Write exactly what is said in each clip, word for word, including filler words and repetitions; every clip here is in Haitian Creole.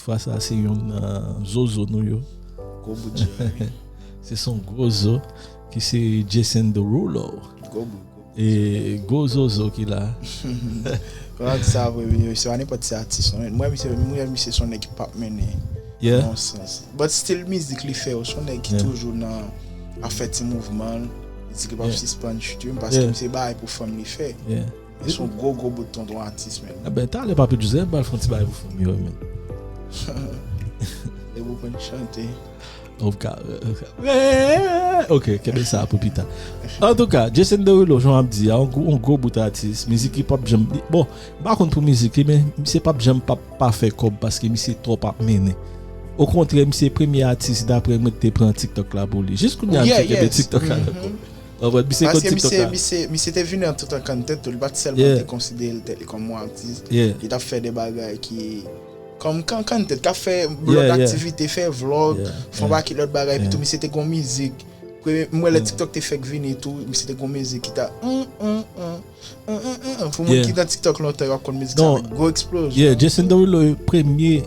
Fwa sa se yon nan zozo nou yo. Gwo bout jan, wi. Se son gwo zo ki se Jason Derulo. Gwo bout, gwo bout. E gwo zozo ki la. Kòman di sa vre, wi, se pa nenpòt ti atis, non. Mwen, misye, mwen, misye se yon nèg ki p ap mennen. Yeah. Nan yon sans. But still, mizik li fè yo, se yon nèg ki Yeah. toujou nan afè ti mouvman, li di ke l p ap Yeah. sispann chute, paske Yeah. misye bay pou fanm li fè. Yeah. E se yon gwo, gwo bout tonton atis, men. A ben, talè Papi Joseph pral fè yon ti bagay pou fanmi yo, men. E pou konn chante. Ok, ok, kenbe sa pou pita. Antouka, Jason Derulo, jan w ap di a, yon gwo, yon gwo bout atis, mizik li p ap janm, bon, m pa konn pou mizik li, men misye p ap janm p ap pa fè kòb paske misye twòp ap mennen. Okontrè, misye premye atis, daprè mwen, ki te pran TikTok la pou li. Jis kounye a, misye kenbe TikTok la ankò. Ou konprann? Misye konn TikTok la. Paske misye, misye, misye te vin antanke content tou, li pa t sèlman te konsidere l tèt li kòm yon atis. Yeah. Li t ap fè de bagay ki, kòm kan, content, k ap fè lòt aktivite, fè vlog, fè yon pakèt lòt bagay, epi tou misye te gon mizik. Premye, mwen, lè TikTok te fèk vini tou, misye te gon mizik ki ta, hum, hum, hum, hum, hum, hum. Pou moun ki nan TikTok lontan, yo ap konn mizik sa, gwo eksplozyon. Yeah, Jason Derulo premye.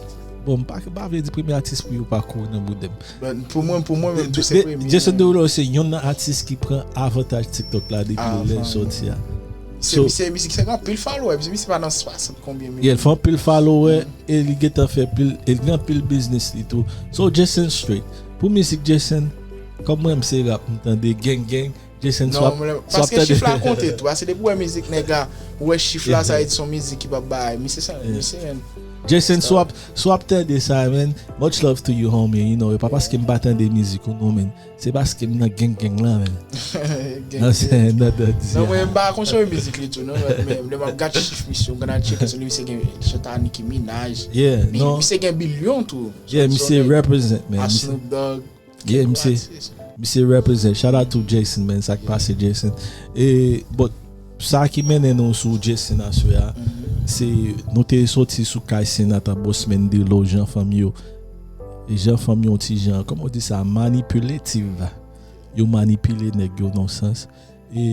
Bon, m pa, m pa vle di premye atis pou yo pa kouri nan boudèm. But pou mwen, pou mwen menm tou, se premye. Jason Derulo se youn nan atis ki pran avantaj TikTok la depi lè l sòti a. So, misye, misye, misye gen anpil follower, misye, misye pa nan swasant konbyen milyon. Yeah, l fè anpil follower, e li gentan fè pil, e li gen anpil biznis li tou. So, Jason straight. Pou mizik Jason, kòm mwen, m se rap, m tande gang gang, Jason swap, swap tande. Paske chif la konte tou, paske depi w wè mizik nèg la, ou wè chif la, sa vle di se yon mizik ki p ap bay. Misye sa, misye, man. Jason swap, swap tande sa, man. Much love to you, homie. You know, e pa paske m pa tande mizik ou non, man. Se paske m nan gang gang la, man. Gang gang. Nan, se nan dandi. Non, mwen, m pa konsome mizik li tou, non, men lè m ap gad chif misye, m konn al tcheke sou li, misye gen chante a Nicki Minaj. Yeah, non. Misye gen bilyon tou. Yeah, misye represent, man. A Snoop Dogg. Yeah, misye, misye represent. Shout out to Jason, man. Sa k pase, Jason. E, but, sa ki mennen nou sou Jason aswè a, se nou te soti sou kay Senatò Bossman Delo, jan fanm yo, e jan fanm yo ti jan, kòman w di sa, manipulative. Yo manipile nèg yo nan sans. E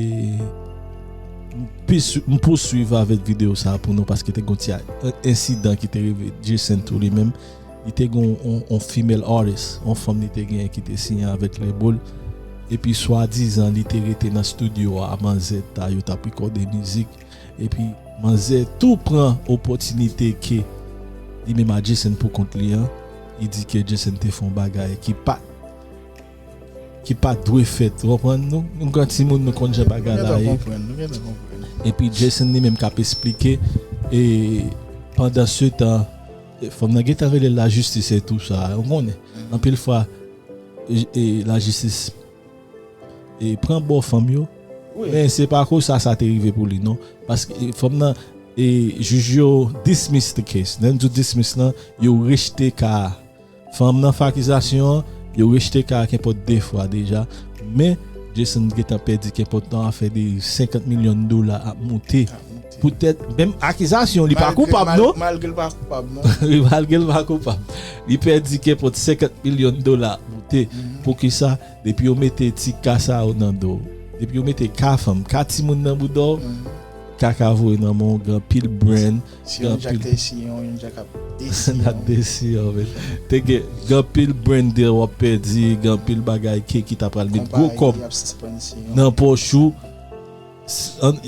m pi swi-, m pouswiv avèk videyo sa a pou nou, paske te gon ti a-, ensidan ki te rive Jason tou li menm. Li te gon on, on female artist, on fanm li te genyen ki te siyen avèk label. Epi swadizan li te rete nan studio a, manzè ta, yo t ap rekòde mizik. Epi manzè tou pran opòtinite ke li menm a Jason pou kont li an. Li di ke Jason te fè on bagay ki pa ki pa t dwe fèt, ou konprann? Nou, nou gran timoun, nou konn jan bagay la ye. Nou gentan konprann, nou gentan konprann. Epi Jason li menm k ap esplike, e pandan se tan, e fanm nan gentan rele lajistis e tou sa, ou konnen. Anpil fwa, e, e lajistis, e pran bò fanm yo, men se pa konsa sa te rive pou li, non. Paske, e, fanm nan, e jij yo dismiss the case. Lè m di w dismiss lan, yo rejte ka a. Fanm nan fè akizasyon an, yo rejte ka a kenpòt de fwa deja. Men, Jason gentan pèdi kenpòt nan afè de senkant milyon dola ap moute. Poutèt, menm akizasyon, li pa koupab, non. Malgre l pa koupab, non. Malgre l pa koupab. Li pèdi kenpòt senkant milyon dola ap moute. Poukisa? Depi yo mete ti ka sa yo nan do w. Depi yo mete ka fanm, ka timoun nan bouda w, ka ka voye nan men w, gen anpil brand. Si yon jak te siyen w, yon jak ap desiyen w. Ap desiyen w, men. Te gen, gen anpil brand deal w ap pèdi, gen anpil bagay ke ki ta pral met gwo kòb nan pòch ou.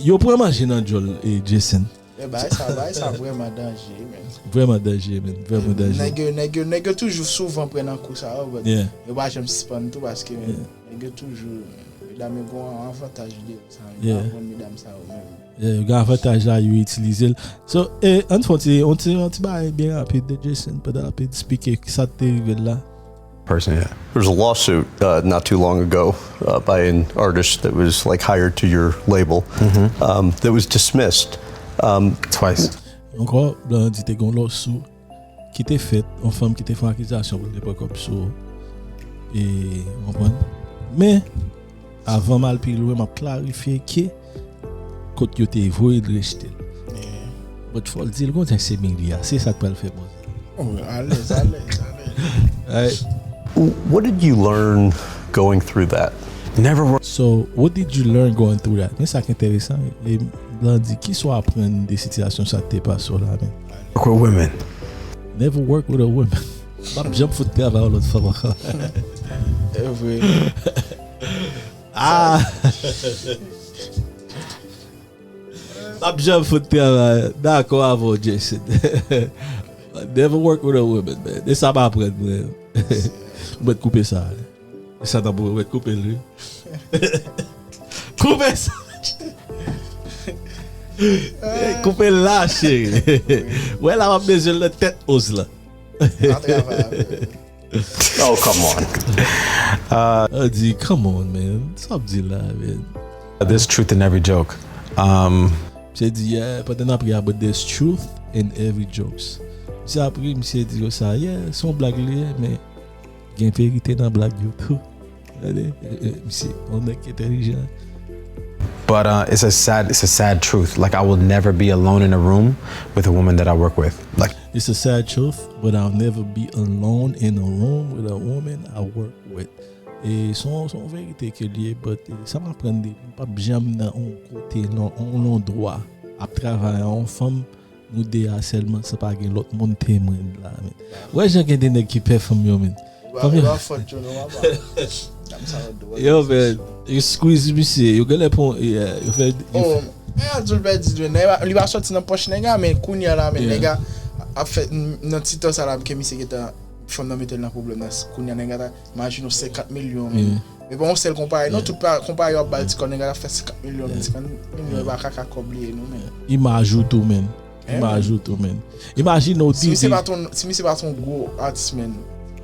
Yo pran manje nan djòl, e Jason. Men bagay sa, bagay sa vrèman danje, men. Vrèman danje, men. Vrèman danje. Nèg yo, nèg yo, nèg yo toujou souvan pran nan kou sa yo, but yo pa janm sispann tou paske, men, nèg yo toujou, medam yo gen yon avantaj de sa, yo pa konn medam sa yo menm. Yeah, yo gen avantaj la, yo itilize l. So, e, ann fè yon ti, yon ti, yon ti bagay byen rapid de Jason, pandan l ap esplike sa k te rive l la. Person, yeah. There was a lawsuit uh, not too long ago uh, by an artist that was like hired to your label um, that was dismissed. Um, Twice. Ankò, Blandy te gen yon lawsuit ki te fèt, yon fanm ki te fè yon akizasyon pou l te pran kòb sou ou. E, ou konprann? Men, avan m al pi lwen, m ap klarifye ke kot yo te voye l rejte l. But fò l di l konsa se Milya, se sa k pral fè bon. Oh, alèz, alèz, alèz. Alright. What did you learn going through that? Never work. So, what did you learn going through that? Men sa k enteresan, e Blandy, kisa w aprann de sitiyasyon sa k te pase w la menm? Work with women. Never work with a woman. M ap janm fout travay yon lòt fanm ankò. E vre. Ah! M ap janm fout travay. Dakò avè w, Jason. Never work with a woman, man. E sa m aprann mwen. Mwen koupe sa. E sa nan pou mwen koupe l wi. Koupe sa. Koupe l la, cheri. Wè la w ap bezwen l nan tèt oz la. Pa travay avè l. Oh, come on. An di, come on, man. Sa w ap di la, man? There's truth in every joke. Um, Misye di, yeah, pandan n ap ri a, but there's truth in every jokes. Misye ap ri, misye di konsa, yeah, se yon blag li ye, men gen verite nan blag yo tou. Gade, eh, eh, misye, yon nèg ki entèlijan. but uh, it's a sad, it's a sad truth. Like I will never be alone in a room with a woman that I work with. Like It's a sad truth, but I'll never be alone in a room with a woman I work with. E se yon, se yon verite ke li ye, but eh, sa m aprann de li, m p ap janm nan yon kote, nan yon londwa, ap travay a yon fanm, nou de a sèlman, san pa gen lòt moun temwen la, men. Wè jan gen de nèg ki pè fanm yo, men. Fanm yo. Ba fòt Jono, papa. Dam sa yo dwòl. Yo, man, yo squeeze misye, yo genlè pon, yeah, yo fè, yo Oh, fè. E a di l pèdi dwe, nèg la, li pa sòti nan pòch nèg la, men kounye a la, men Yeah. nèg la ap fè n- nan ti tan sa la, ke misye gentan fanm nan mete l nan pwoblèm nan. Kounye a nèg la ta, imajine w senkant milyon, men. Yeah. Men pa yon sèl konpayi, non, Yeah. tout pa- konpayi yo ap ba l ti kòn, nèg la fè senkant milyon, men Yeah. senkant milyon e pa kaka kòb li ye, non, men. Imaj ou tou, men. Eh, Imaj ou tou, men. Imajine w Si misye di. pa ton, si misye pa ton gwo atis, men.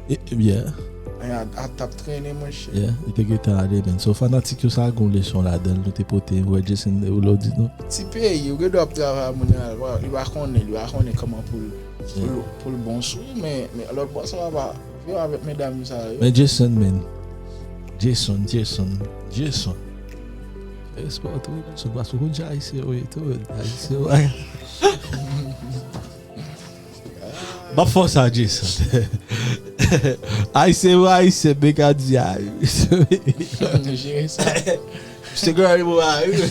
Eh, yeah. A, a t ap trennen, monchè. Yeah, li te gentan ale, men. So, fanatik yo sa gon leson ladan l, nou te pote, wè, Jason, ou lè w di nou. Ti peyi, ou gen dwa ap travay a moun nan, li pa konnen, li pa konnen kòman pou l, pou l, pou l bon sou, men, men lòt bò sa va pa viv avèk medam sa yo. Men Jason, men. Jason, Jason, Jason. Respè w tou, Jason, paske ou konn jan Ayisyen yo ye tou, men. Ayisyen yo. M ap fè w sa, Jason. Ayisyen yo, Ayisyen, men ka di, ay. Nou jere sa. Misye gen yon mari.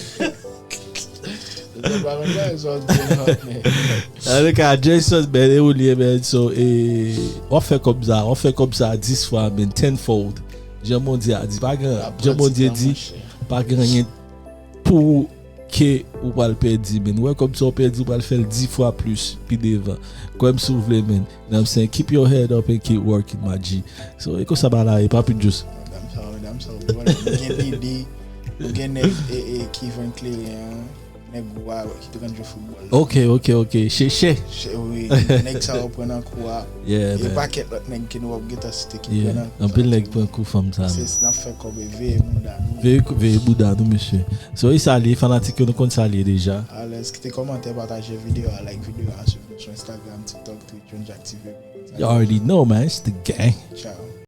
Yo pa konn sa yo di, non, men. Ann tou ka, Jason, men, e ou li ye, men. So, e, w ap fè kòb sa, w ap fè kòb sa dis fwa, men, tenfold. Jan Bondye a di, pa gen, Aprann Jan Bondye ti tan, di, monchè. pa gen anyen pou ou ke ou pral pèdi, men. Ou wè kòb sa w pèdi, ou pral fè l dis fwa plis pi devan. Kwè m si w vle, men. You know what I'm saying? Keep your head up and keep working, my G. So, e konsa bagay la ye, Papi Juice. Medam sa yo, medam sa yo, bro. Nou gen Dede, nou gen nèg e, e, ki vann kleren an, nèg gwo a ki te konn jwe foutbòl. Ok, ok, ok. Cheche. Che- Wi, nèg sa yo pran nan kou a. Yeah, E man. Pakèt lòt nèg ke nou ap gentan site ki pran Yeah. nan kou. Anpil nèg pran kou fanm sa, Se men. se n ap fè kòb e veye bouda nou. Veye, veye bouda nou, mesye. So, e sa li ye, fanatik yo, nou konn sa li ye deja. Alèz, kite kòmantè, pataje videyo a, like videyo a, swiv nou sou Instagram, TikTok, Twitch, Jones Jack T V. You already know, man. It's the gang. Ciao.